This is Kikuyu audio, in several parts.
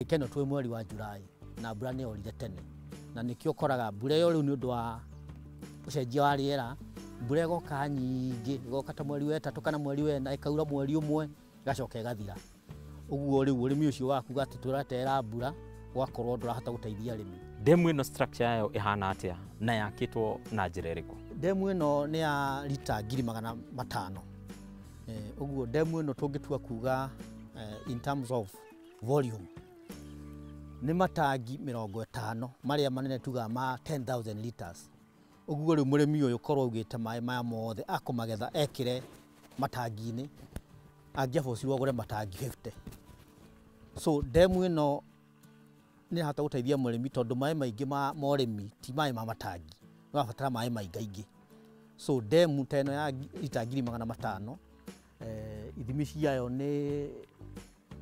Ĩno twĩ mweri wa July na mbura nĩ yorire tene, na nĩkĩo ũkoraga mbura ĩyo rĩu nĩ ũndũ wa ũcenjia wa rĩera, mbura ĩgoka nyingĩ, ĩgoka ta mweri wa 3 kana mweri wa 4, ĩkaura mweri 1 ĩgacoka ĩgathira. Ũguo rĩu ũrĩmi ũcio wa kuga atĩ tũraterera mbura ũgakorwo ndũrahota gũteithia arĩmi. Ndemu ĩno structure yayo ĩhana atĩa na yakĩtwo na njĩra ĩrĩkũ? Ndemu ĩno nĩ ya lita 500,000. Ũguo ndemu ĩno tũngĩtua kuga in terms of volume nĩ matangi 50 marĩa manene tugaga ma 10,000 liters. Ũguo rĩu mũrĩmi ũyũ korwo augĩte maĩ maya mothe akũmagetha ekĩre matangi-inĩ, angĩabocirwo agũre matangi 50. So ndemu ĩno nĩ ĩrahota gũteithia mũrĩmi tondũ maĩ maingĩ ma ũrĩmi ti maĩ ma matangi, nĩ ũrabatara maĩ maingaingĩ. So ndemu ta ĩno ya lita 500,000, ithimi ciayo nĩ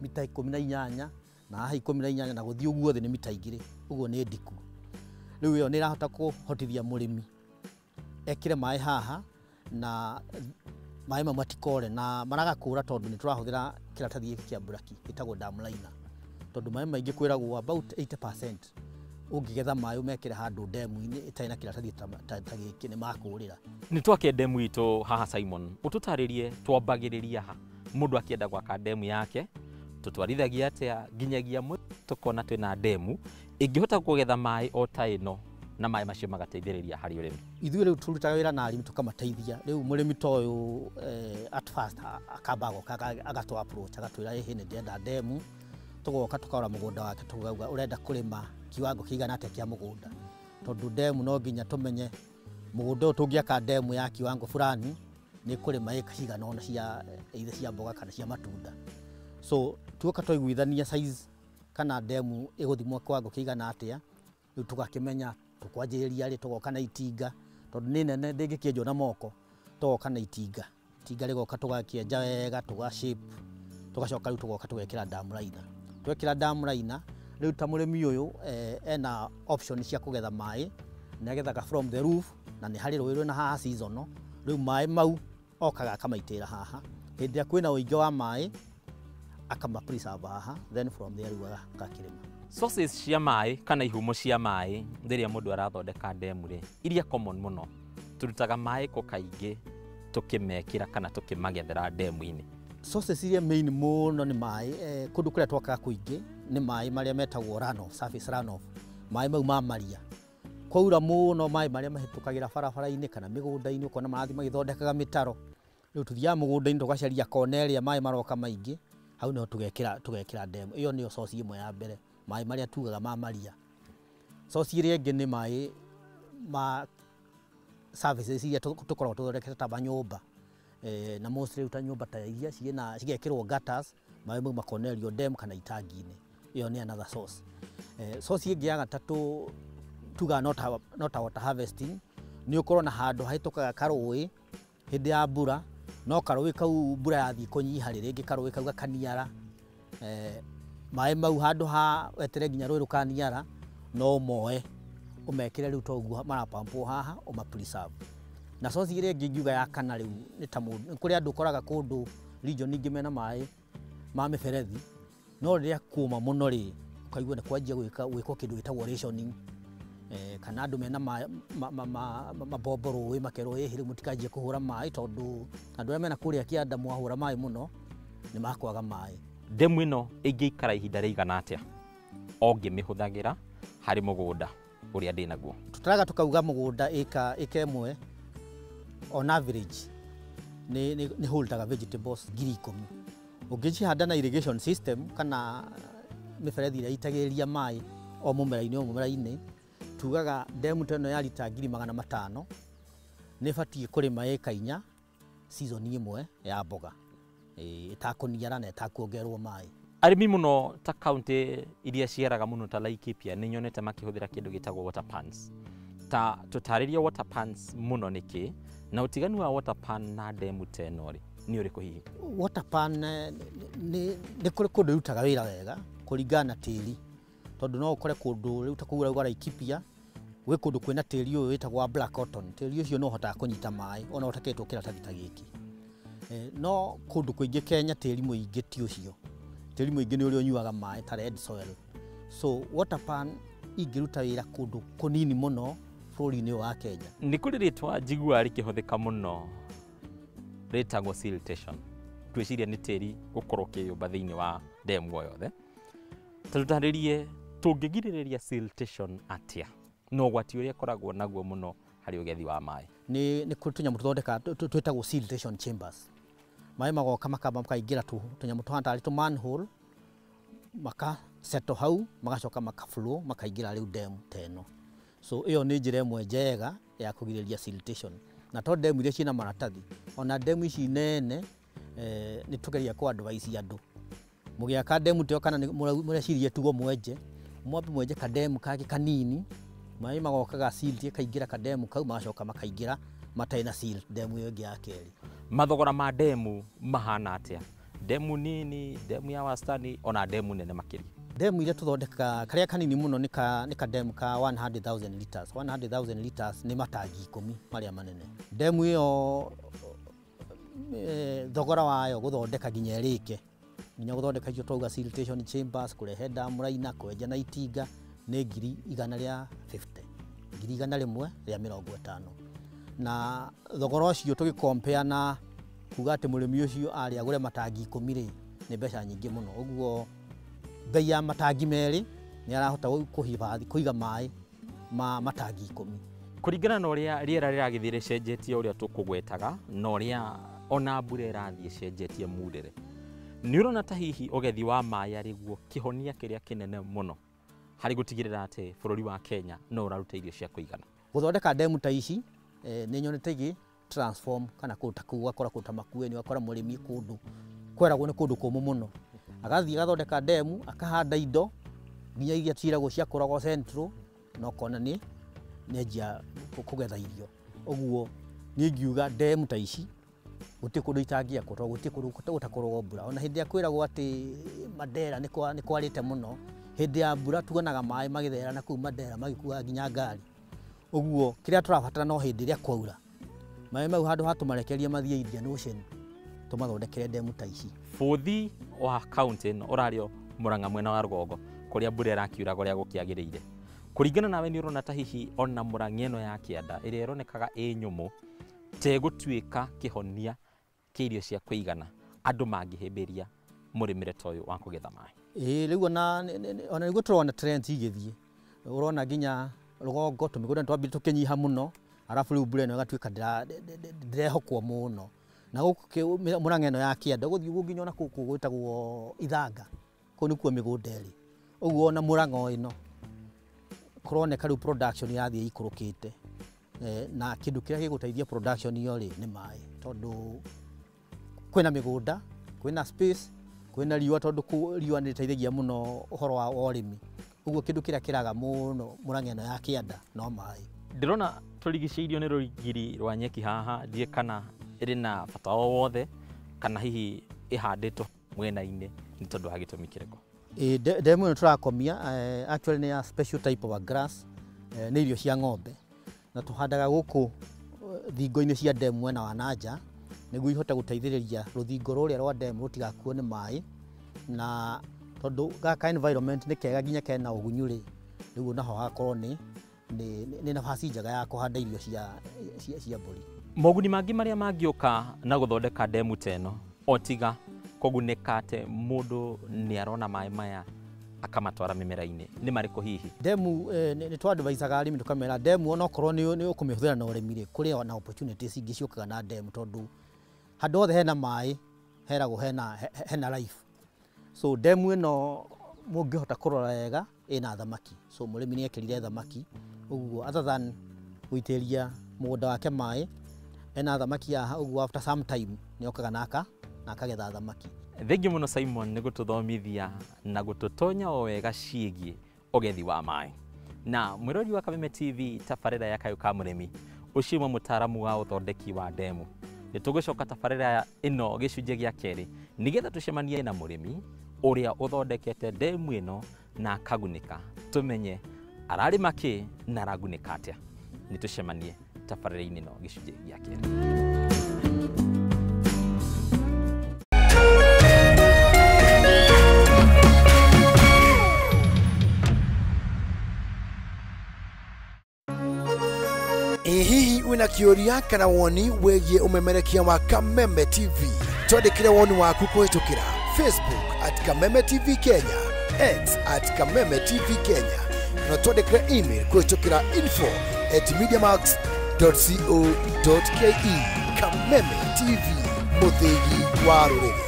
mita 18 na haha 18 na gũthiĩ ũguo thĩ nĩ mita 2, ũguo nĩ ndiku. Rĩu ĩyo nĩ ĩrahota kũhotithia mũrĩmi ekĩre maĩ haha na maĩ mau matikore na maragakũra tondũ nĩ tũrahũthĩra kĩratathi gĩkĩ kĩa mburaki gĩtagwo dam liner, tondũ maĩ maingĩ kwĩragwo about 80% ũngĩgetha maĩ ũmekĩre handũ ndemu-inĩ ĩtarĩ na kĩratathi ta gĩkĩ nĩ makũrĩra. Nĩ twake ndemu itũ haha Simon, ũtũtarĩrie twambagĩrĩria ha mũndũ akĩenda gwaka ndemu yake, tũtwarithagia atĩa nginyagia tũkona twĩna ndemu ĩngĩhota kũgetha maĩ o ta ĩno na maĩ macio magateithĩrĩria harĩ ũrĩmi? Ithuĩ rĩu tũrutaga wĩra na arĩmi tũkamateithia. Rĩu mũrĩmi ta ũyũ at first akamba agoka agatũ approach agatwĩra ĩhĩ nĩ ndĩrenda ndemu, tũgoka tũkarora mũgũnda wake tũkauga ũrenda kũrĩma kiwango kĩigana atĩa kĩa mũgũnda, tondũ ndemu no nginya tũmenye mũgũnda ũyũ tũngĩaka ndemu ya kiwango fulani nĩ kũrĩma ĩka cigana ũna cia either cia mboga kana cia matunda. So tuoka twaiguithania size kana ndemu ĩgũthimwo kiwango kĩigana atĩa, rĩu tũgakĩmenya tũkwanjĩrĩria rĩ, tũgoka na itinga tondũ nĩ nene ndĩngĩkĩenjwo na moko, tũgoka na itinga, itinga rĩgoka tũgakĩenja wega tũga shape, tũgacoka rĩu tũgoka tũgekĩra dam liner. Twekĩra dam liner rĩu ta mũrĩmi ũyũ ena option cia kũgetha maĩ, nĩ agethaga from the roof na nĩ harĩ rũĩ rwĩna haha seasonal, rĩu maĩ mau okaga akamaitĩra haha, hĩndĩ ĩrĩa kwĩna ũingĩ wa maĩ akama preserve haha, then from there rĩu agakĩrĩma. Sources cia maĩ kana ihumo cia maĩ rĩrĩa mũndũ arathondeka ndemu rĩ, iria common mũno tũrutaga maĩ kũ kaingĩ tũkĩmekĩra kana tũkĩmagethera ndemu-inĩ? Sources iria main mũno nĩ maĩ kũndũ kũrĩa twakaga kũingĩ nĩ maĩ marĩa metagwo runoff, surface runoff, maĩ mau ma maria. Kwaura mũno maĩ marĩa mahĩtũkagĩra barabara-inĩ kana mĩgũnda-inĩ, ũkona marathiĩ magĩthondekaga mĩtaro. Rĩu tũthiaga mũgũnda-inĩ tũgacaria kona ĩrĩa maĩ maroka maingĩ, hau nĩho tũgekĩra ndemu. Ĩyo nĩyo source ĩmwe ya mbere, maĩ marĩa tugaga ma maria. Source ĩrĩa ĩngĩ nĩ maĩ ma services iria tũkoragwo tũthondekete ta manyũmba, na mostly rĩu ta nyũmba ta iria ciĩna cigekĩrwo gutters, maĩ mau makonererio dam kana itangi-inĩ. Ĩyo nĩ another source. Source ĩngĩ ya gatatũ tugaga no ta water harvesting, nĩ ũkorwo na handũ hahĩtũkaga karũĩ hĩndĩ ya mbura, no karũĩ kau mbura yathiĩ kũnyiha rĩ, rĩngĩ karũĩ kau gakaniara, maĩ mau handũ ha wetere nginya rũĩ rũkaniara, no ũmoe ũmekĩre rĩu toguo marapampwo haha ũma preserve. Na source ĩrĩa ĩngĩ ingiuga ya kana rĩu nĩ ta mũndũ, nĩ kũrĩ andũ ũkoraga kũndũ region ingĩ mena maĩ ma mĩberethi, no rĩrĩa kũma mũno rĩ, ũkaigua nĩ kwanjia gwĩkwo kĩndũ gĩtagwo rationing, kana andũ mena mabombo rũĩ makerwo ĩhĩ rĩu mũtikanjie kũhũra maĩ tondũ andũ arĩa mena kũrĩa kĩanda mwahũra maĩ mũno nĩ makwaga maĩ. Ndemu ĩno ĩngĩikara ihinda rĩigana atĩa o ngĩmĩhũthagĩra harĩ mũgũnda ũrĩa ndĩnaguo? Tũtaraga tũkauga mũgũnda ĩka 1 on average nĩ holdaga vegetables 10,000. Ũngĩcihanda na irrigation system kana mĩberethi ĩrĩa ĩitagĩrĩria maĩ o mũmera-inĩ o mũmera-inĩ, tugaga ndemu ta ĩno ya lita 500,000 nĩ ĩbatiĩ kũrĩma ĩka 4 season ĩmwe ya mboga, ĩtakũniara na ĩtakuongererwo maĩ. Arĩmi mũno ta kaunti iria ciaraga mũno ta Laikipia nĩ nyonete makĩhũthĩra kĩndũ gĩtagwo water pans. Ta tũtarĩrie water pans mũno nĩkĩ, na ũtiganu wa water pan na ndemu ta ĩno rĩ nĩ ũrĩkũ hihi? Water pan nĩ kũrĩ kũndũ ĩrutaga wĩra wega kũringana na tĩri, tondũ no ũkore kũndũ rĩu ta kũu ũrauga Laikipia gwĩ kũndũ kwĩna tĩri ũyũ wĩtagwo wa black cotton, tĩri ũcio no ũhotaga kũnyita maĩ ona ũtakĩrĩtwo kĩratathi ta gĩkĩ. No kũndũ kũingĩ Kenya tĩri mũingĩ ti ũcio, Tĩri mũingĩ nĩ ũrĩa ũnyuaga maĩ ta red soil. So water pan ingĩruta wĩra kũndũ kũnini mũno bũrũri-inĩ wa Kenya. Nĩ kũrĩ rĩtwa njiguaga rĩkĩhũthĩka mũno rĩtagwo siltation. Twĩciria nĩ tĩri gũkorwo ũkĩyũmba thĩinĩ wa ndemu o yothe. Tũtarĩrie tũngĩgirĩrĩria siltation atĩa na ũgwati ũrĩa ĩkoragwo naguo mũno harĩ ũgethi wa maĩ. Nĩ kũrĩ tũnyamũ tũthondeka twĩtagwo siltation chambers. Maĩ magoka makamba makaingĩra tũnyamũ tũhana tarĩ tũ manhole, maka settle hau, magacoka maka flow, makaingĩra rĩu demu ta ĩno. So ĩyo nĩ njĩra ĩmwe njega ya kũgirĩrĩria siltation. Na to demu iria ciĩna maratathi, ona demu ici nene nĩ tũgeria kũ advise andũ. Mũgĩaka demu ta ĩyo kana mũreciria tugo mwenje, mwambe mwenje kademu kangĩ kanini, maĩ magokaga silt ĩkaingĩra kademu kau, magacoka makaingĩra matarĩ na silt demu ĩyo ĩngĩ ya kerĩ. Mathogora ma demu mahana atĩa? Demu nini, demu ya wastani, ona demu nene makĩria? Demu iria tũthondekaga, karĩa kanini mũno nĩ kademu ka 100,000 liters. 100,000 liters nĩ matangi 10 marĩa manene. Demu ĩyo thogora wayo gũthondeka nginya ĩrĩke, nginya gũthondeka icio twauga siltation chambers, kũrehe dam liner, kwenja na itinga, nĩ 150,000, 150,000. Na thogora ũcio tũgĩkompea na kuga atĩ mũrĩmi ũcio arĩ agũre matangi 10 rĩ, nĩ mbeca nyingĩ mũno. Ũguo bei ya matangi merĩ nĩ arahota kũiga maĩ ma matangi 10. Kũringana na ũrĩa rĩera rĩragĩthiĩ rĩcenjetie ũrĩa tũkũgwetaga na ũrĩa ona mbura ĩrathiĩ ĩcenjetie murĩre, nĩ ũrona ta hihi ũgethi wa maĩ arĩguo kĩhonia kĩrĩa kĩnene mũno harĩ gũtigĩrĩra atĩ bũrũri wa Kenya no ũraruta irio cia kũigana? Gũthondeka demu ta ici nĩ nyonete igĩ transform kana kũndũ ta kũu, ũgakora kũndũ ta Makueni, ũgakora mũrĩmi kũndũ kweragwo nĩ kũndũ kũmũ mũno, agathiĩ agathondeka demu, akahanda indo nginya iria ciragwo ciakũragwo Central, na ũkona nĩ nĩanjia kũgetha irio. Ũguo niĩ ngiuga demu ta ici gũtirĩ kũndũ itangĩakwo, tondũ gũtirĩ kũndũ gũtakoragwo mbura. Ona hĩndĩ ĩrĩa kwĩragwo atĩ Mandera nĩ kwarĩte mũno, hĩndĩ ya mbura tuonaga maĩ magĩtherera na kũu Mandera magĩkuaga nginya ngari. Ũguo kĩrĩa tũrabatara no hĩndĩ ĩrĩa kwaura, maĩ mau handũ ha tũmarekererie mathiĩ Indian Ocean, tũmathondekere demu ta ici. Bũthi wa kaunti ĩno ũrarĩ Murang'a mwena wa rũgongo kũrĩa mbura ĩrakiuraga ũrĩa gũkĩagĩrĩire. Kũringana nawe nĩ ũrona ta hihi ona Murang'a ĩno ya kĩanda ĩrĩa ĩronekaga ĩ nyũmũ tegũtuĩka kĩhonia kĩa irio cia kũigana andũ mangĩhĩmbĩria mũrĩmĩre ta ũyũ wa kũgetha maĩ? Ĩĩ rĩu ona nĩguo tũrona trends igĩthiĩ, ũrona nginya rũgongo tũmĩgũnda nĩ twambire tũkĩnyiha mũno, arabu rĩu mbura ĩno ĩgatuĩka ndĩrehokwo mũno. Na gũkũ Murang'a ĩno ya kĩanda ũgũthiĩ ũguo nginya ona gũkũ gwĩtagwo Ithanga, kũu nĩkuo mĩgũnda ĩrĩ. Ũguo ona Murang'a ĩno kũroneka rĩu production ĩrathiĩ ĩikũrũkĩte, na kĩndũ kĩrĩa gĩgũteithia production ĩyo rĩ nĩ maĩ, tondũ kwĩna mĩgũnda, kwĩna space, kwĩna riũa, tondũ riũa nĩ rĩteithagia mũno ũhoro wa ũrĩmi. Ũguo kĩndũ kĩrĩa kĩraga mũno Murang'a ĩno ya kĩanda no maĩ. Ndĩrona tũrigicĩirio nĩ rũgiri rwa nyeki haha, ndiĩ kana ĩrĩ na bata o wothe kana hihi ĩhandĩtwo mwena-inĩ nĩ tondũ wa gĩtũmi kĩrĩkũ? Demu ĩno tũrakomia actually nĩ ya special type of a grass, nĩ irio cia ng'ombe, na tũhandaga gũkũ thingo-inĩ cia demu mwena wa nanja nĩguo ihote gũteithĩrĩria rũthingo rũrĩa rwa demu rũtigakuo nĩ maĩ, na tondũ gaka environment nĩ kega nginya kena ũgunyu rĩ, rĩu naho hagakorwo nĩ nafasi njega ya kũhanda irio cia mbũri. Moguni mangĩ marĩa mangĩũka na gũthondeka demu ta ĩno o tiga kũgunĩka atĩ mũndũ nĩ arona maĩ maya akamatwara mĩmera-inĩ nĩ marĩkũ hihi? Demu nĩ twadvisaga arĩmi tũkamera demu onokorwo nĩ ũkũmĩhũthĩra na ũrĩmi rĩ, kũrĩ ona opportunities ingĩ ciũkaga na demu, tondũ handũ hothe hena maĩ heragwo hena life. So demu ĩno mũngĩhota kũrora wega ĩna thamaki, so mũrĩmi nĩ ekĩrire thamaki, ũguo other than gũitĩrĩria mũgũnda wake maĩ, ena thamaki haha, ũguo after some time nĩ okaga na akagetha thamaki. Thengiũ mũno Simon nĩ gũtũthomithia na gũtũtonya o wega ciĩgiĩ ũgethi wa maĩ. Na mwĩrori wa Kameme TV tabarĩra ya Kayũ ka Mũrĩmi, ũcio ũmwe mũtaaramu wa ũthondeki wa ndemu. Nĩ tũgũcoka tabarĩra ĩno gĩcunjĩ gĩa kerĩ nĩgetha tũcemanie na mũrĩmi ũrĩa ũthondekete ndemu ĩno na akagunĩka, tũmenye ararĩma kĩ na aragunĩka atĩa. Nĩ tũcemanie tabarĩra-inĩ ĩno gĩcunjĩ gĩa kerĩ. Ĩ hihi wĩna kĩũria kana woni wĩgiĩ ũmemerekia wa Kameme TV? Twandĩkĩre woni waku kũhĩtũkĩra Facebook at Kameme TV Kenya, X at Kameme TV Kenya, na twandĩkĩre email kũhĩtũkĩra info@mediamax.co.ke. Kameme TV, mũthĩgi wa rũrĩrĩ.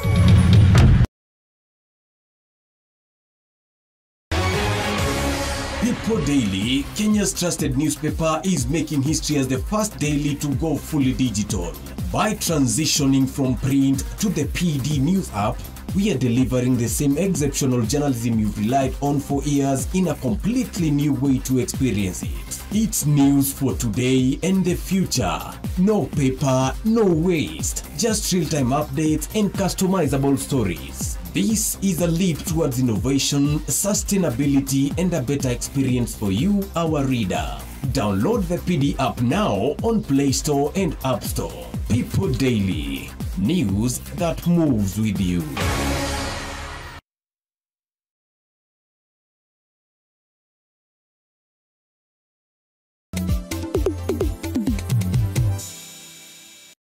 People Daily, Kenya's trusted newspaper, is making history as the first daily to go fully digital. By transitioning from print to the PD News app, we are delivering the same exceptional journalism you've relied on for years in a completely new way to experience it. It's news for today and the future. No paper, no waste, just real-time updates and customizable stories. This is a leap towards innovation, sustainability, and a better experience for you, our reader. Download the PD app now on Play Store and App Store. People Daily, news that moves with you.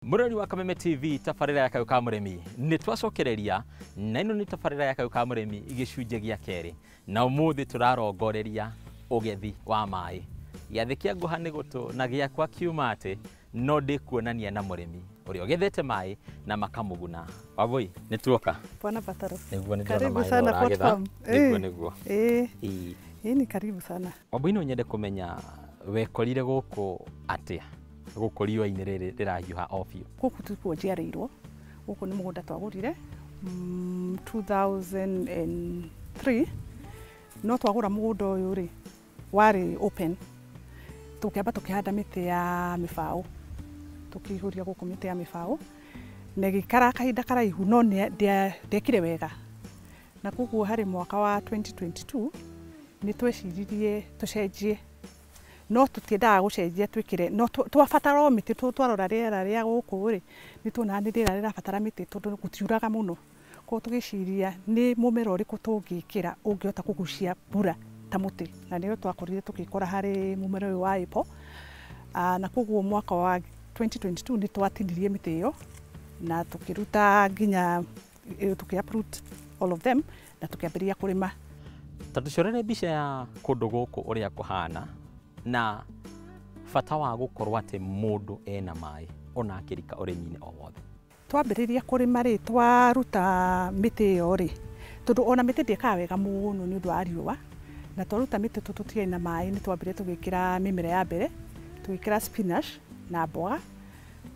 Mũrori wa Kameme TV, tabarĩra ya Kayũ ka Mũrĩmi nĩ twacokereria, na ĩno nĩ tabarĩra ya Kayũ ka Mũrĩmi gĩcunjĩ gĩa kerĩ, na ũmũthĩ tũrarongoreria ũgethi wa maĩ. Gĩathĩ kĩa ngũha nĩ gũtũ na gĩakwa kiuma atĩ no ndĩkuonania na mũrĩmi ũrĩa ũgethete maĩ na makamũguna. Wavũi, nĩ tuoka. Bwana Bataro. Nĩguo, nĩ ndĩrona Karibu maĩ sana ũragetha. Port Farm. Nĩguo, nĩguo. Eh, Ĩĩ. ni karibu sana. Wambui, no nyende kũmenya wekorire gũkũ atĩa, gũkũ riũa-inĩ rĩrĩ rĩrahiũha o biũ? Gũkũ tikuo njiarĩirwo. Gũkũ nĩ mũgũnda twagũrire 2003, no twagũra mũgũnda ũyũ rĩ, warĩ open. Tũkĩamba tũkĩhanda mĩtĩ ya mĩbaũ, tũkĩihũria gũkũ mĩtĩ ya mĩbaũ na ĩgĩikara kahinda karaihu, no ndĩekire wega, na koguo harĩ mwaka wa 2022 nĩ tweciririe tũcenjie, no tũtiendaga gũcenjia twĩkĩre, no twabatara o mĩtĩ. Twarora rĩera rĩa gũkũ rĩ, nĩ tuonaga nĩ rĩera rĩrabatara mĩtĩ tondũ gũtiuraga mũno. Koguo tũgĩciria nĩ mũmera ũrĩkũ tũngĩkĩra ũngĩhota kũgucia mbura ta mũtĩ, na nĩyo twakorire tũgĩkora harĩ mũmera ũyũ wa apple. Na koguo mwaka wa 2022 nĩ twatinirie mĩtĩ ĩyo na tũkĩruta nginya tũkĩ uproot all of them na tũkĩambĩrĩria kũrĩma. Ta tũcorere mbica ya kũndũ gũkũ ũrĩa kũhana na bata wa gũkorwo atĩ mũndũ ena maĩ ona akĩrika ũrĩmi-inĩ o wothe. Twambĩrĩria kũrĩma rĩ, twaruta mĩtĩ ĩyo rĩ, tondũ ona mĩtĩ ndĩkaga wega mũno nĩ ũndũ wa riũa, na twaruta mĩtĩ tũ tũtiarĩ na maĩ, nĩ twambire tũgĩkĩra mĩmera ya mbere, tũgĩkĩra spinach na mboga,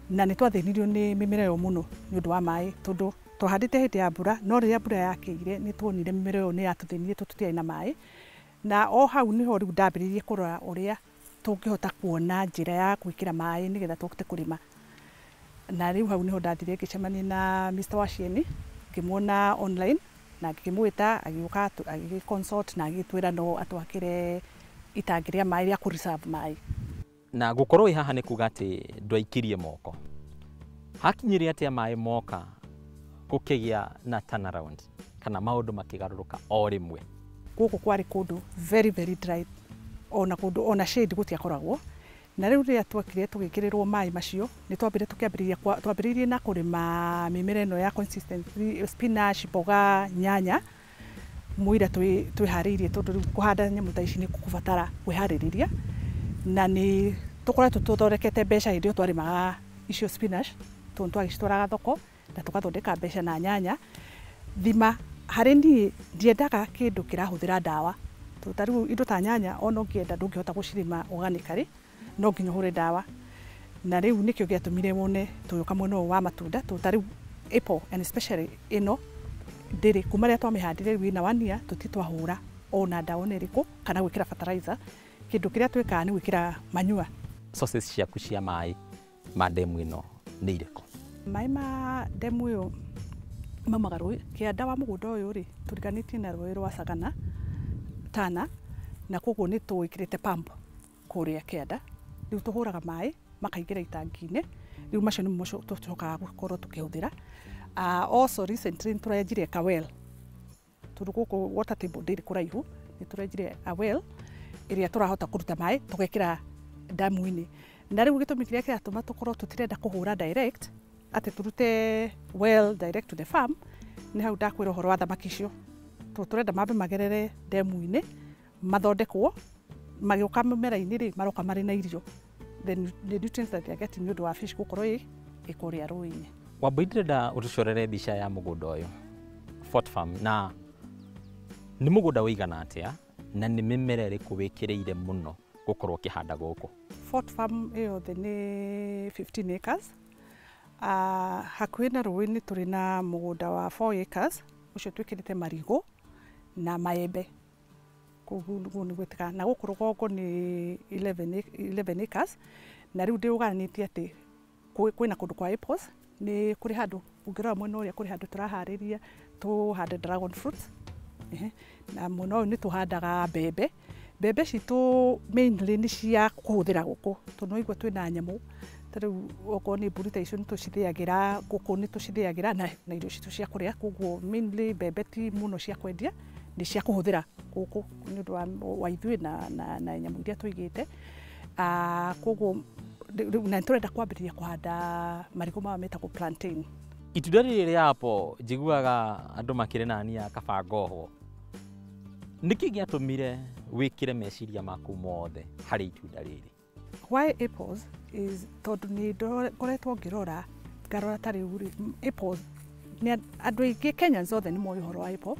na nĩ twathĩnirio nĩ mĩmera ĩyo mũno nĩ ũndũ wa maĩ, tondũ twahandĩte hĩndĩ ya mbura, no rĩrĩa mbura yakĩire nĩ tuonire mĩmera ĩyo nĩ yatũthĩnirie tondũ tũtiarĩ na maĩ. Na o hau nĩho rĩu ndambĩrĩirie kũrora ũrĩa tũngĩhota kuona njĩra ya gwĩkĩra maĩ nĩgetha tũhote kũrĩma. Na rĩu hau nĩho ndathire ngĩcemania na Mr. Wacieni, ngĩmuona online na ngĩmwĩta, agĩũka agĩ consult na agĩtwĩra no atwakĩre itangi rĩa maĩ rĩa kũ reserve maĩ. Na gũkorwo wĩ haha nĩ kuga atĩ ndwaikirie moko. Hakinyire atĩa maĩ moka gũkĩgĩa na turnaround kana maũndũ makĩgarũrũka o rĩmwe? Gũkũ kwarĩ kũndũ very very dry, ona kũndũ ona shade gũtiakoragwo. Na rĩu rĩrĩa twokire tũgĩkĩrĩrwo maĩ macio, nĩ twambire tũkĩambĩrĩria, twambĩrĩirie na kũrĩma mĩmera ĩno ya consistently, spinach, mboga, nyanya, mũira twĩharĩirie, tondũ rĩu kũhanda nyamũ ta ici nĩ kũbatara kwĩharĩrĩria, na nĩ tũkoretwo tũthondekete mbeca hĩndĩ ĩyo twarĩmaga icio spinach, tondũ twagĩcitwaraga thoko na tũgathondeka mbeca na nyanya. Thima harĩ niĩ ndiendaga kĩndũ kĩrahũthĩra ndawa, tondũ ta rĩu indo ta nyanya ona ũngĩenda ndũngĩhota gũcirĩma organically, no nginya ũhũre ndawa. Na rĩu nĩkĩo gĩatũmire wone tũgĩũka mwena ũyũ wa matunda, tondũ ta rĩu apple and especially ĩno ndĩrĩ kuma rĩrĩa twamĩhandire rĩu ĩna 1 year, tũti twahũra ona ndawa ona ĩrĩkũ kana gwĩkĩra fertilizer. Kĩndũ kĩrĩa twĩkaga nĩ gwĩkĩra manure. Sources ciaku cia maĩ ma ndemu ĩno nĩ irĩkũ? Maĩ ma ndemu ĩyo maumaga rũĩ kĩanda wa mũgũnda ũyũ rĩ, tũriganĩtie na rũĩ rwa Sagana Tana, na koguo nĩ tũĩkĩrĩte pump kũrĩa kĩanda. Rĩu tũhũraga maĩ makaingĩra itangi-inĩ, rĩu macio nĩmo tũcokaga gũkorwo tũkĩhũthĩra. Also recently nĩ tũrenjire ka well, tondũ gũkũ water table ndĩrĩ kũraihu, nĩ tũrenjire a well ĩrĩa tũrahota kũruta maĩ tũgekĩra ndamu-inĩ. Na rĩu gĩtũmi kĩrĩa kĩratũma tũkorwo tũtirenda kũhũra direct atĩ tũrute well direct to the farm nĩ hau ndakwĩra ũhoro wa thamaki icio. Tũrenda mambe magerere ndemu-inĩ mathondekwo, magĩũka mũmera-inĩ rĩ maroka marĩ na irio, the nutrients that they are getting nĩ ũndũ wa fish gũkorwo ĩ kũrĩa rũĩ-inĩ. Wambui, ndĩrenda ũtũcorere mbica ya mũgũnda ũyũ Fort Farm, na nĩ mũgũnda ũigana atĩa na nĩ mĩmera ĩrĩkũ wĩkĩrĩire mũno gũkorwo ũkĩhanda gũkũ? Fort Farm ĩyothe nĩ 15 acres. Hakuhĩ na rũĩ nĩ tũrĩ na mũgũnda wa 4 acres ũcio twĩkĩrĩte marigũ na maembe, koguo nĩ gwĩtĩka. Na gũkũ rũgongo nĩ 11 acres, na rĩu ndĩũganĩtie atĩ kwĩna kũndũ kwa apples, nĩ kũrĩ handũ ũngĩrora mwena ũrĩa kũrĩ handũ tũraharĩria tũhande dragon fruits. Na mwena ũyũ nĩ tũhandaga mbembe. Mbembe citũ mainly nĩ cia kũhũthĩra gũkũ, tondũ nĩwaigua twĩna nyamũ, ta rĩu okorwo nĩ mbũri ta icio nĩ tũcithĩagĩra, ngũkũ nĩ tũcithĩagĩra na irio citũ cia kũrĩa. Koguo mainly mbembe ti mũno cia kwendia, nĩ cia kũhũthĩra gũkũ nĩ ũndũ wa ithuĩ na nyamũ iria tũigĩte. Koguo na nĩ tũrenda kwambĩrĩria kũhanda marigũ maya metagwo plantain. Itunda rĩrĩ rĩa apple njiguaga andũ makĩrĩ nania kaba ngohwo. Nĩkĩ gĩatũmire wĩkĩre meciria maku mothe harĩ itunda rĩrĩ? Why apples is tondũ nĩ ngoretwo ngĩrora ngarora ta rĩu rĩ, apples nĩ andũ aingĩ Kenyans othe nĩ moĩ ũhoro wa apple,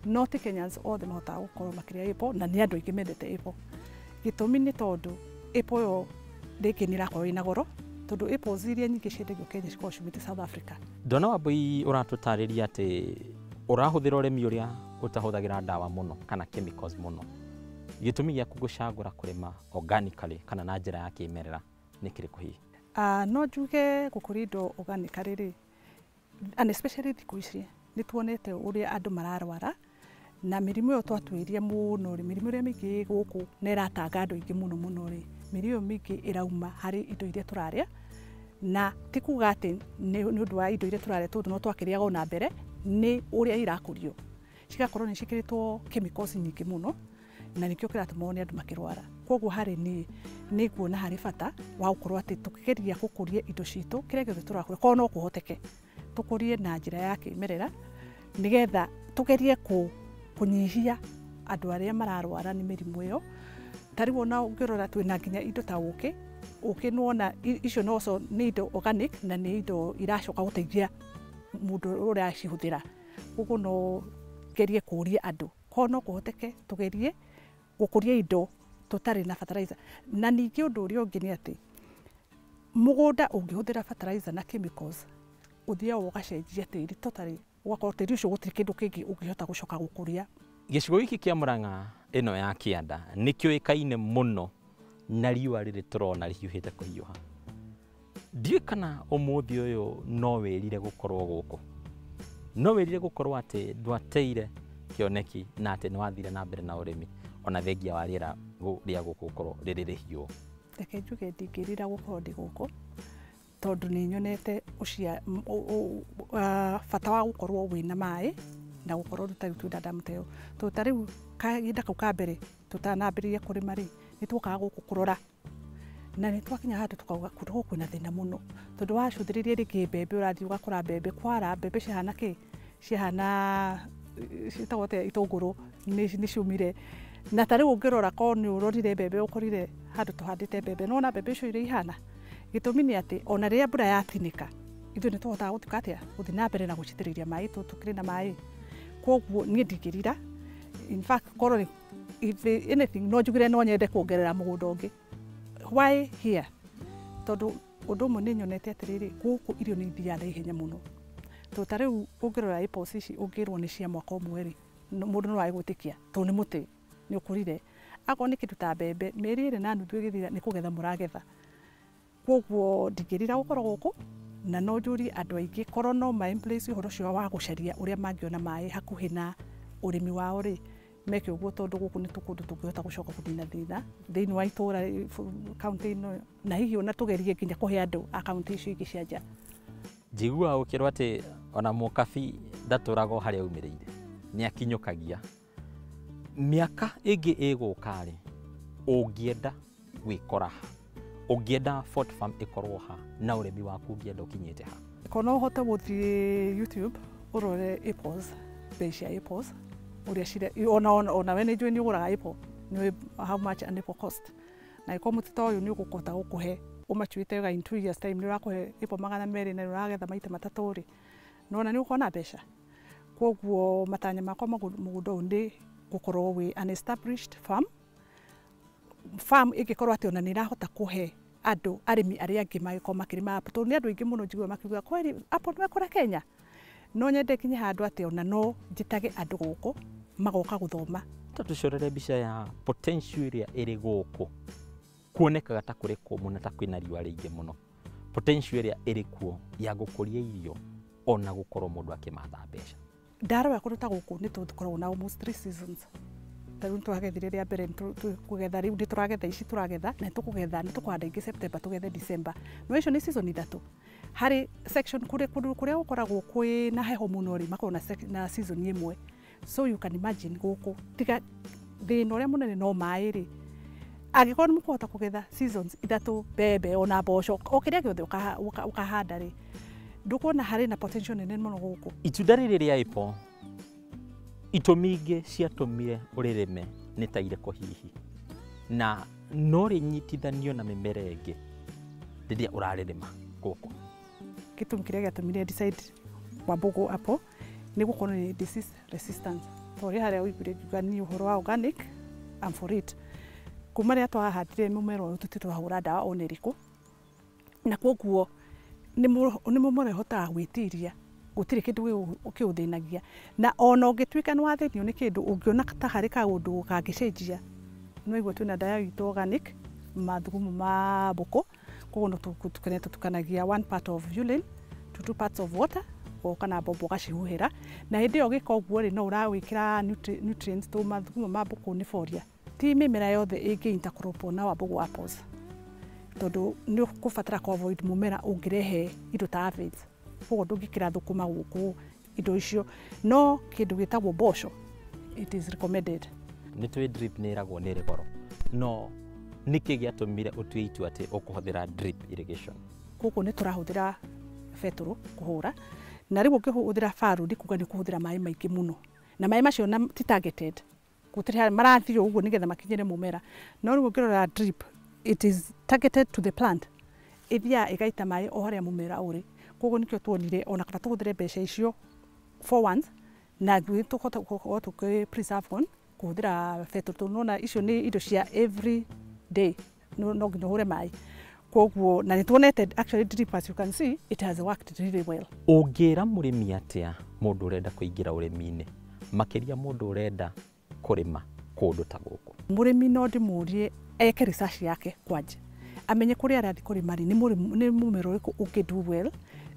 no ti Kenyans othe mahotaga gũkorwo makĩrĩa apple, na nĩ andũ aingĩ mendete apple. Gĩtũmi nĩ tondũ apple ĩyo rĩngĩ nĩ ĩrakorwo ĩna goro, tondũ apples iria nyingĩ ciendagio Kenya cikoragwo ciumĩte South Africa. Ndona Wambui ũratũtarĩria atĩ ũrahũthĩra ũrĩmi ũrĩa ũtahũthagĩra ndawa mũno kana chemicals mũno. Gĩtũmi gĩaku gũcagũra kũrĩma organically kana na njĩra ya kĩmerera nĩ kĩrĩkũ hihi? No njuge gũkũria indo organically rĩ, and especially thikũ ici nĩ tuonete ũrĩa andũ mararwara na mĩrimũ ĩyo twatuĩria mũno rĩ, mĩrimũ ĩrĩa mĩingĩ gũkũ na ĩratanga andũ aingĩ mũno mũno rĩ, mĩrimũ ĩyo mĩingĩ ĩrauma harĩ indo iria tũrarĩa, na ti kuga atĩ nĩ ũndũ wa indo iria tũrarĩa tondũ no twakĩrĩaga ona mbere, nĩ ũrĩa irakũrio cigakorwo nĩ ciĩkĩrĩtwo chemicals nyingĩ mũno, na nĩkĩo kĩratũma wone andũ makĩrwara. Koguo harĩ niĩ nĩ nguona harĩ bata wa gũkorwo atĩ tũkĩgeria gũkũria indo citũ kĩrĩa gĩothe tũrakũria, korwo no kũhoteke tũkũrie na njĩra ya kĩmerera, nĩgetha tũgerie kũnyihia andũ arĩa mararwara nĩ mĩrimũ ĩyo. Ta rĩu ona ũngĩrora twĩna nginya indo ta ũkĩ, ũkĩ nĩwona icio noco nĩ indo organic na nĩ indo iracoka gũteithia mũndũ ũrĩa acihũthĩra. Koguo no ngerie kũria andũ korwo no kũhoteke tũgerie gũkũria indo tũtarĩ na fertilizer. Na ningĩ ũndũ ũrĩa ũngĩ nĩ atĩ mũgũnda ũngĩhũthĩra fertilizer na chemicals ũthiaga ũgacenjia tĩri totally, ũgakorwo tĩri ũcio gũtirĩ kĩndũ kĩngĩ ũngĩhota gũcoka gũkũria. Gĩcigo gĩkĩ kĩa Murang'a ĩno ya kĩanda nĩ kĩũĩkaine mũno na riũa rĩrĩ tũrona rĩhiũhĩte kũhiũha. Ndiũĩ kana ũmũthĩ ũyũ no wĩrire gũkorwo gũkũ, no wĩrire gũkorwo atĩ ndwateire kĩoneki na atĩ nĩ wathire na mbere na ũrĩmi ona thengia wa rĩera rĩa gũkũ gũkorwo rĩrĩ rĩhiũ. Reke njuge ndingĩrira gũkorwo ndĩ gũkũ tondũ nĩ nyonete bata wa gũkorwo wĩna maĩ na gũkorwo rĩu ta rĩu twĩna ndamu ta ĩyo. Tondũ ta rĩu kahinda kau ka mbere tũtanambĩrĩria kũrĩma rĩ, nĩ tuokaga gũkũ kũrora na nĩ twakinya handũ tũkauga kũndũ gũkũ kwĩna thĩna mũno, tondũ wacũthĩrĩria rĩngĩ mbembe ũrathiĩ ũgakora mbembe kwara mbembe cihana kĩ, cihana ciĩtagwo atĩa, itũngũrũ nĩ ciumire. Na ta rĩu ũngĩrora korwo nĩ ũrorire mbembe ũkorire handũ tũhandĩte mbembe, nĩwona mbembe icio iria ihana. Gĩtũmi nĩ atĩ ona rĩrĩa mbura yatinĩka ithuĩ nĩ tũhotaga gũtuĩka atĩa, gũthiĩ na mbere na gũcitĩrĩria maĩ tondũ tũkĩrĩ na maĩ. Koguo niĩ ndingĩrira, in fact korwo if anything no njugire no nyende kuongerera mũgũnda ũngĩ. Why here? Tondũ ũndũ ũmwe nĩ nyonete atĩrĩrĩ, gũkũ irio nĩ ithiaga na ihenya mũno. Tondũ ta rĩu ũngĩrora apples ici ũngĩrwo nĩ cia mwaka ũmwe rĩ, mũndũ no age gwĩtĩkia tondũ nĩ mũtĩ nĩ ũkũrire. Akorwo nĩ kĩndũ ta mbembe, mĩeri ĩrĩ na nuthu ĩgĩthira nĩ kũgetha mũragetha. Koguo ndingĩrira gũkorwo gũkũ, na no njũrie andũ aingĩ korwo no ma embrace ũhoro ũcio wa gũcaria ũrĩa mangĩona maĩ hakuhĩ na ũrĩmi wao rĩ, meke ũguo tondũ gũkũ nĩ kũndũ tũngĩhota gũcoka kũnina thĩna thĩinĩ wa itũũra kaunti ĩno, na hihi ona tũgerie nginya kũhe andũ a kaunti icio ingĩ cia nja. Njiguaga gũkĩrwo atĩ ona mũkabi ndatũraga o harĩa aumĩrĩire, nĩ akinyũkagia. Mĩaka ĩngĩ ĩgũka rĩ, ũngĩenda gwĩkora ha? Ũngĩenda Fort Farm ĩkorwo ha na ũrĩmi waku ũngĩenda ũkinyĩte ha? Kono ũhote gũthiĩ YouTube ũrore apples, bei cia apples ũrĩa cire ona we nĩ njũĩ nĩ ũgũraga apple, nĩ how much an apple cost. Na ĩkorwo mũtĩ ta ũyũ nĩ ũgũkota gũkũhe ũmachuĩte wega in 2 years time nĩ ũrakũhe apple 200 na nĩ ũragetha maita matatũ rĩ, nĩwona nĩ ũkuona mbeca. Koguo matanya makwa mũgũnda ũyũ nĩ gũkorwo wĩ an established farm, farm ĩngĩkorwo atĩ ona nĩ ĩrahota kũhe andũ arĩmi arĩa angĩ magĩkorwo makĩrĩma apple, tondũ nĩ andũ aingĩ mũno njiguaga makiuga kweri apple nĩ wekũra Kenya. No nyende kinye handũ atĩ ona no njĩtage andũ gũkũ magoka gũthoma. Ta tũcorere mbica ya potential ĩrĩa ĩrĩ gũkũ kuonekaga ta kũrĩ kũmũ na ta kwĩna riũa rĩingĩ mũno, potential ĩrĩa ĩrĩ kuo ya gũkũria irio ona gũkorwo mũndũ akĩmatha mbeca. Ndarora kũndũ ta gũkũ nĩ tũkoragwo na almost 3 seasons. Ta rĩu nĩtũragethire rĩa mbere, kũgetha rĩu nĩtũragetha ici tũragetha na nĩtũkũgetha nĩtũkũhanda ingĩ September tũgethe December. No icio nĩ season ithatũ. Harĩ section kũrĩa kũndũ kũrĩa gũkoragwo kwĩna heho mũno rĩ makoragwo na season ĩmwe. So you can imagine gũkũ tiga thĩna ũrĩa mũnene no maĩ rĩ, angĩkorwo nĩ mũkũhota kũgetha seasons ithatũ mbembe ona mboco o kĩrĩa gĩothe ũkahanda rĩ, ndũkuona harĩ na potential nene mũno gũkũ. Itunda rĩrĩ rĩa apple itũmi ingĩ ciatũmire ũrĩrĩme nĩ ta irĩkũ hihi, na no rĩnyitithanio na mĩmera ĩngĩ rĩrĩa ũrarĩrĩma gũkũ? Gĩtũmi kĩrĩa gĩatũmire decide Wambugu apple nĩ gũkorwo nĩ disease resistance. Tondũ harĩa ũiguire ngiuga niĩ ũhoro wa organic, I'm for it. Kuma rĩrĩa twahandire mũmera ũyũ tũtirĩ twahũra ndawa ona ĩrĩkũ, na koguo nĩ mũmera ũhotaga gwĩtiria, gũtirĩ kĩndũ kĩũthĩnagia, na ona ũngĩtuĩka nĩ wathĩnio nĩ kĩndũ ũngĩona ta harĩ kaũndũ kangĩcenjia, nĩ waigua twĩna ndawa itũ organic mathugumo ma mbũkũ, koguo no tũtukanagia 1 part of urine to 2 parts of water, ũgoka na mbombo ũgacihuhĩra, na hĩndĩ ĩyo ũgĩka ũguo rĩ no ũrawĩkĩra nutrients tũ mathugumo ma mbũkũ nĩ boria. Ti mĩmera yothe ĩngĩ intercrop na Wambugu apples, tondũ nĩ ũkũbatara kũ avoid mũmera ũngĩrehe indo ta aphids, koguo ndũngĩkĩra thũkũma gũkũ indo icio, no kĩndũ gĩtagwo mboco it is recommended. Nĩ tũĩ drip nĩ ĩragwo nĩ ĩrĩ goro, no nĩkĩ gĩatũmire ũtue itua atĩ ũkũhũthĩra drip irrigation? Gũkũ nĩ tũrahũthĩra betũrũ kũhũra, na rĩu ũngĩhũthĩra farũ nĩ kuga nĩ ũkũhũthĩra maĩ maingĩ mũno, na maĩ macio ti targeted, gũtirĩ marathiĩ ũguo nĩgetha makinyĩre mũmera. No rĩu ũngĩrora drip it is targeted to the plant, ĩthiaga ĩgaita maĩ o harĩa mũmera ũrĩ. Koguo nĩkĩo tuonire ona kana tũhũthĩre mbeca icio for once na tũkahota gũkorwo tũkĩ preserve on kũhũthĩra betũrũ, tondũ nĩwona icio nĩ indo cia every day, no nginya ũhũre maĩ. Koguo na nĩtuonete actually drip as you can see it has worked really well. Ũngĩra mũrĩmi atĩa mũndũ ũrenda kũingĩra ũrĩmi-inĩ, makĩria mũndũ ũrenda kũrĩma kũndũ ta gũkũ? Mũrĩmi no ndĩmũrie eke research yake kwanja, amenye kũrĩa arathiĩ kũrĩma rĩ nĩ mũmera ũrĩkũ ũngĩ do well,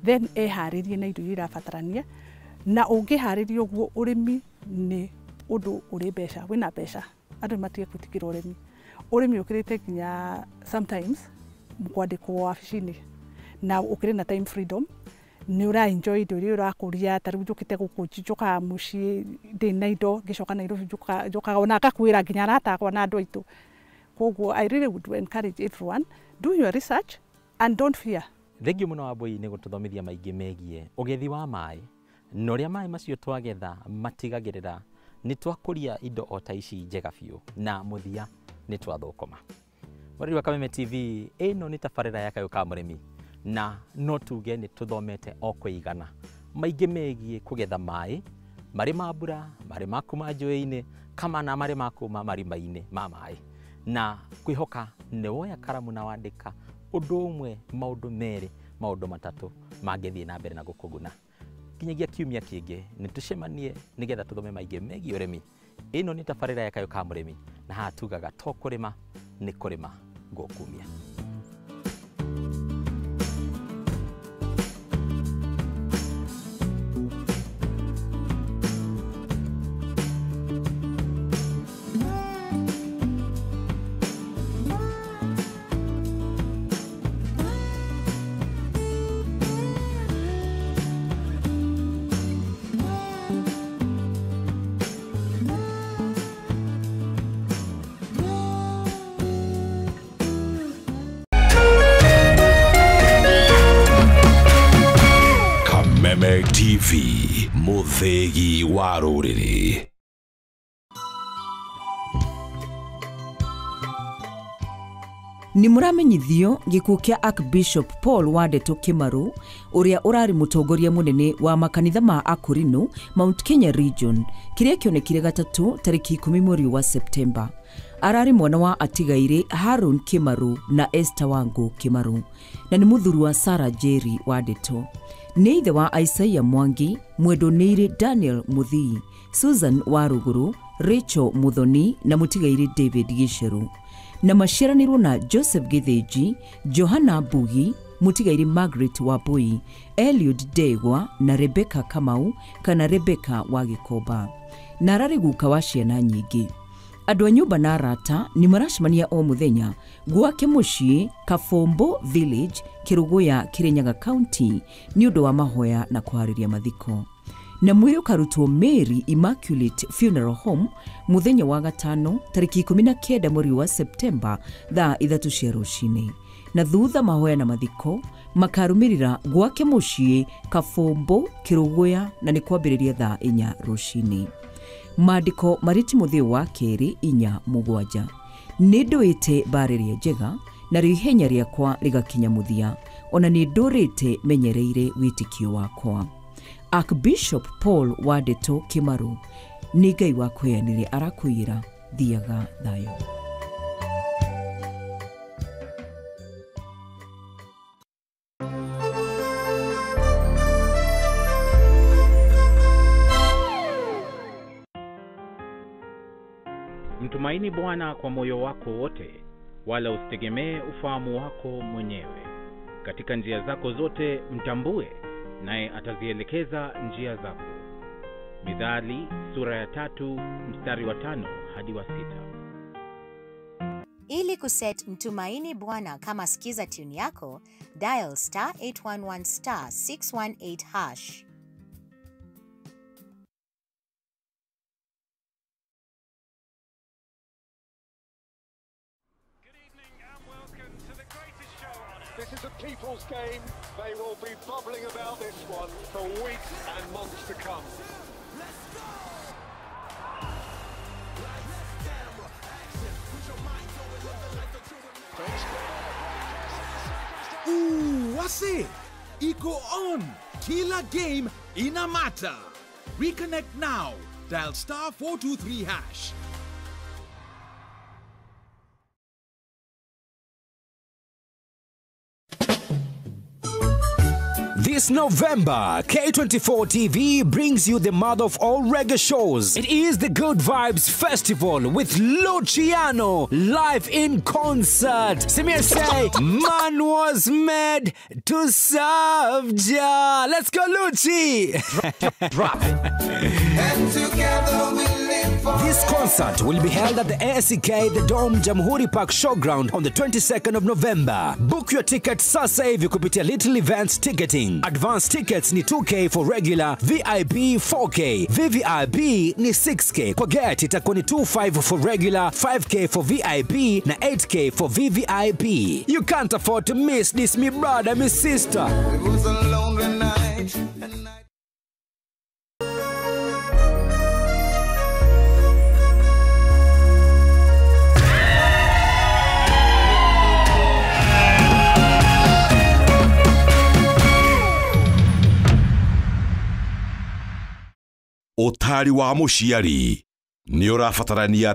then eharĩrie na indo iria irabatarania, na ũngĩharĩria ũguo ũrĩmi nĩ ũndũ ũrĩ mbeca, wĩna mbeca, andũ nĩmatige gwĩtigĩra ũrĩmi. Ũrĩmi ũkĩrĩte nginya sometimes kwandĩkwo wabici-inĩ, na ũkĩrĩ na time freedom, nĩ ũra enjoy indo iria ũrakũria. Ta rĩu njũkĩte gũkũ njũkaga mũciĩ ndĩ na indo, ngĩcoka Nairobi njũkaga ona ngakuĩra nginya arata akwa na andũ aitũ. Koguo I really would encourage everyone, do your research and don't fear. Thengiũ mũno Wambui nĩ gũtũthomithia maingĩ megiĩ ũgethi wa maĩ na ũrĩa maĩ macio twagetha matigagĩrĩra nĩ twakũria indo o ta ici njega biũ, na mũthia nĩ twathũkũma. Mweri wa Kameme TV ĩno nĩ tabarĩra ya Kayũ ka Mũrĩmi, na no tuge nĩ tũthomete o kũigana maingĩ megiĩ kũgetha maĩ marĩ ma mbura, marĩ ma kuma njũĩ-inĩ, kana marĩ ma kuma marima-inĩ ma maĩ, na kwĩhoka nĩ woya karamu na wandĩka ũndũ ũmwe, maũndũ merĩ, maũndũ matatũ mangĩthiĩ na mbere na gũkũguna. Nginyagia kiumia kĩngĩ nĩ tũcemanie nĩgetha tũthome maingĩ megiĩ ũrĩmi. Ĩno nĩ tabarĩra ya Kayũ ka Mũrĩmi, na haha tugaga to kũrĩma nĩ kũrĩma gũkumia. TV, mũthĩgi wa rũrĩrĩ. Nĩ mũramenyithio gĩkuũ kĩa Archbishop Paul Wandeto Kimaru ũrĩa ũrarĩ mũtongoria mũnene wa makanitha ma Akorino Mount Kenya Region kĩrĩa kĩonekire gatatũ tarĩki 10 mweri wa Septemba. Ararĩ mwana wa atigaire Harun Kimaru na Esther Wangu Kimaru na nĩ mũthuri wa Sarah Jerry Wandeto. Nĩ ithe wa Isaiah Mwangi, mwendonĩire Daniel Muthii, Susan Waruguru, Rachel Muthoni na mũtigaire David Gicheru. Na maciaranĩrwo na Joseph Githinji, Johanna Mbugi, mũtigaire Margaret Wambui, Eliud Ndegwa na Rebecca Kamau kana Rebecca wa Gĩkomba. Na ararĩ guka wa ciana nyingĩ. Andũ a nyũmba na arata nĩ maracemania o mũthenya gwake mũciĩ Kabombo Village, Kĩrũgũya, Kĩrĩnyaga County nĩ ũndũ wa mahoya na kũharĩria mathiko. Na mwĩrĩ ũkarutwo Mary Immaculate Funeral Home mũthenya wa gatano tarĩki 19 mweri wa Septemba thaa 3 cia rũcinĩ. Na thutha mahoya na mathiko makarũmĩrĩra gwake mũciĩ Kabombo, Kĩrũgũya na nĩ kwambĩrĩria thaa 4 rũcinĩ. Maandĩko marĩ Timotheo wa kerĩ 4:7. Nĩ ndũĩte mbaara ĩrĩa njega narĩo ihenya rĩakwa rĩgakinya mũthia, ona nĩ ndũrĩte menyereire wĩtĩkio wakwa. Archbishop Paul Wandeto Kimaru, nĩ Ngai wakũheanire arakwĩra thiaga thayũ. Mtumaini Bwana kwa moyo wako wote, wala usitegemee ufahamu wako mwenyewe. Katika njia zako zote mtambue, naye atazielekeza njia zako. Mithali sura ya 3 mstari wa 5 hadi wa 6. Ili kuset Mtumaini Bwana kama skiza tune yako, dial *811 *618#. This is a people's game. They will be bubbling about this one for weeks and months to come. Let's go! Lights, camera, action. Put your mind to it, live the life that you remember. Ooh, wase! Iko on! Kila game ina matter. Reconnect now. Dial *423#. This November, K24 TV brings you the mother of all reggae shows. It is the Good Vibes Festival with Luciano live in concert. Samir say, man was made to serve Jah. Let's go, Lucci. Drop it. And together we live for. This concert will be held at the ACK The Dome Jamhuri Park Showground on the 22nd of November. Book your ticket sasa hivi kupitia Little Events Ticketing. Advance tickets ni 2K for regular, VIP 4K, VVIP ni 6K. Kwa gate itakuwa ni 25 for regular, 5K for VIP na 8K for VVIP. You can't afford to miss this, me brother, me sister. It was a lonely night. And I Ũtari wa mũciari nĩ ũrabatarania.